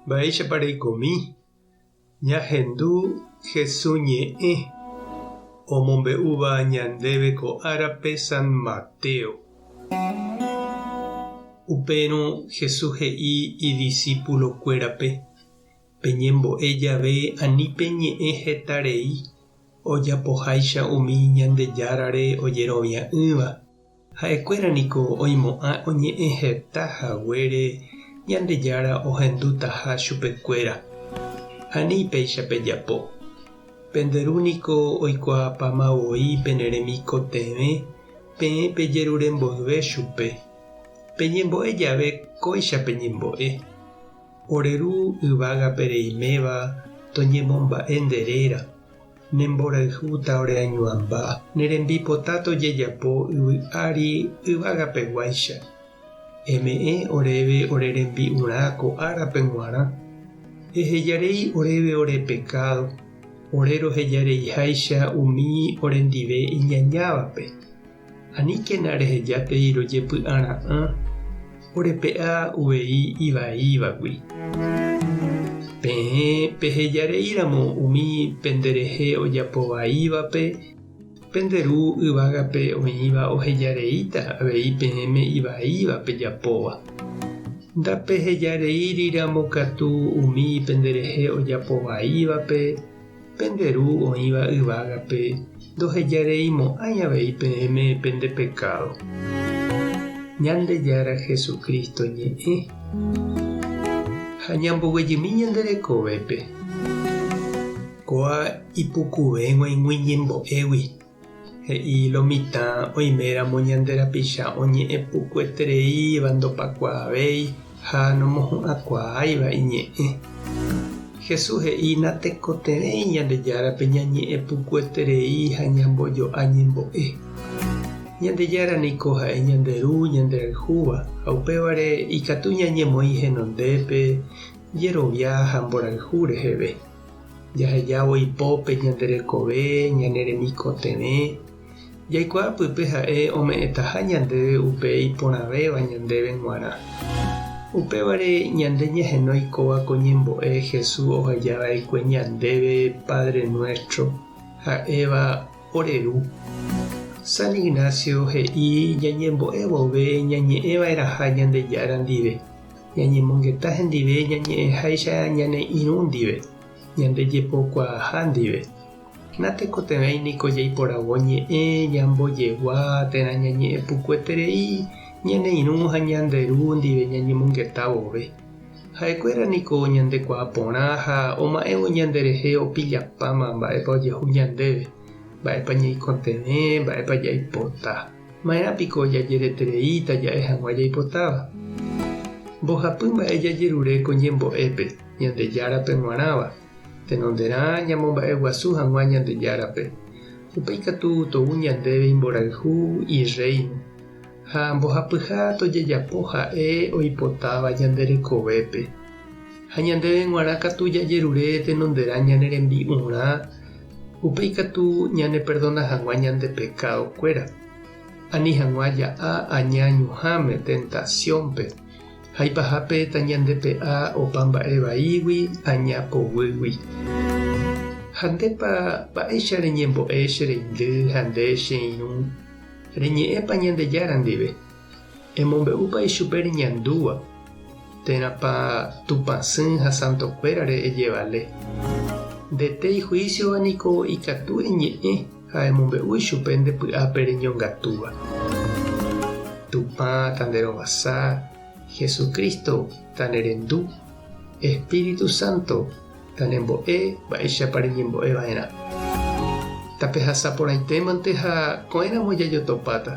Mba'éichapa reikomi? Ñahendu Hesu ñe'ẽ omombe'úva ñandéve ko árape San Mateo. Upérõ Jesús he'i idisípulokuérape, Peñembo'e jave ani peñe'ẽ heta rei ojapoháicha umi Ñandejárare ojerovia'ỹva. Ha'ekuéra niko oimo'ã oñe'ẽ heta haguére Ñandejára ohendutaha chupekuéra. Ani péicha pejapo. Pende Ru niko oikuaapáma voi pene remikotevẽ peẽ pejerure mboyve chupe. Peñembo'e jave kóicha peñembo'e, Ore Ru yvágape reiméva toñemomba'e nde réra. Ne mborayhu taoreañuãmba, ne rembipota tojejapo yvy ári yvagapeguáicha. Eme'ẽ oréve ore rembi'urã ko árape g̃uarã. Ehejarei oréve ore pekádo, ore rohejareiháicha umi orendive iñañávape. Aníkena rehejátei rojepy'ara'ã orepe'a uvei ivaívagui. Peẽ pehejareíramo umi penderehe ojapo vaívape, pende Ru yvágape oĩva ohejareíta avei peẽme ivaíva pejapóva. Ndapehejareíriramo katu umi penderehe ojapo vaívape, Pende Ru oĩva yvágape ndohejareimo'ãi avei peẽme pende pekádo. Ñandejára Jesucristo ñe'ẽ ha ñamboguejymi ñande rekovépe. Kóa ipukuve g̃uaig̃ui ñembo'égui, he'i lo mitã oiméramo ñande rapicha oñe'ẽ pukuetereíva ndopakuaavéi ha nomohu'ãkuaáiva iñe'ẽ. Jesús he'i natekotevẽi Ñandejárape ñañe'ẽ pukueterei ha ñambojo'a ñembo'e. Ñandejára niko ha'e ñande Ru ñanderayhúva ha upévare ikatu ñañemoĩ henondépe jerovia ha mborayhu reheve. Jahejávo ipópe ñande rekove, ñane remikotevẽ, jaikuaa pype ha'e ome'ẽtaha ñandéve upe iporãvéva ñandéve g̃uarã. Upévare ñande ñahenói kóva ko ñembo'e Jesús oheja va'ekue ñandéve Padre Nuestro, ha'éva ore Ru. San Ignacio he'i ñañembo'e vove ñañe'ẽ va'erãha Ñandejára ndive. Ñañemongeta hendive ñañe'ẽháicha ñane irũ ndive, ñande jepokuaaha ndive. Natekotevẽi niko jaiporavo ñe'ẽ, ñambojegua térã ñañe'ẽ pukueterei ñane irũ ha ñande ru ndive ñañemongeta vove. Ha'ekuéra niko ñandekuaa porã ha oma'ẽvo ñanderehe opillapáma mba'épa ojehu ñandéve, mba'épa ñaikotevẽ, mba'épa jaipota. Ma'erã piko jajeretereíta ja'e hag̃ua jaipotáva? Mbohapy mba'e jajerure ko ñembo'épe Ñandejárape g̃uarãva, tenonderã ñamomba'eguasu hag̃ua Ñandejárape, upéi katu tou ñandéve imborayhu, Irréino, ha mbohapyha tojejapo ha'e oipotáva ñande rekovépe. Ha ñandéve g̃uarã katu jajerure tenonderã ñane rembi'urã, upéi katu ñaneperdona hag̃ua ñande pekadokuéra, ani hag̃ua ja'a aña ñuhãme, tentasiónpe, ha ipahápe tañandepe'a opa mba'e vaígui aña poguýgui. Ha ndépa mba'éicha reñembo'e che reindy ha nde che irũ, reñe'ẽpa Ñandejára ndive? Emombe'úpa ichupe reñandúva, térãpa Tupãsy ha santokuérare ejevale? Ndete ihuísiova niko ikatu eñe'ẽ ha emombe'u ichupe nde py'ápe reñongatúva. Tupã tanderovasa, Jesucristo tanerendu, Espíritu Santo tanembo'e mba'éichapa reñembo'e va'erã. Tapehasa porãitémante ha ko'ẽramo jajotopáta.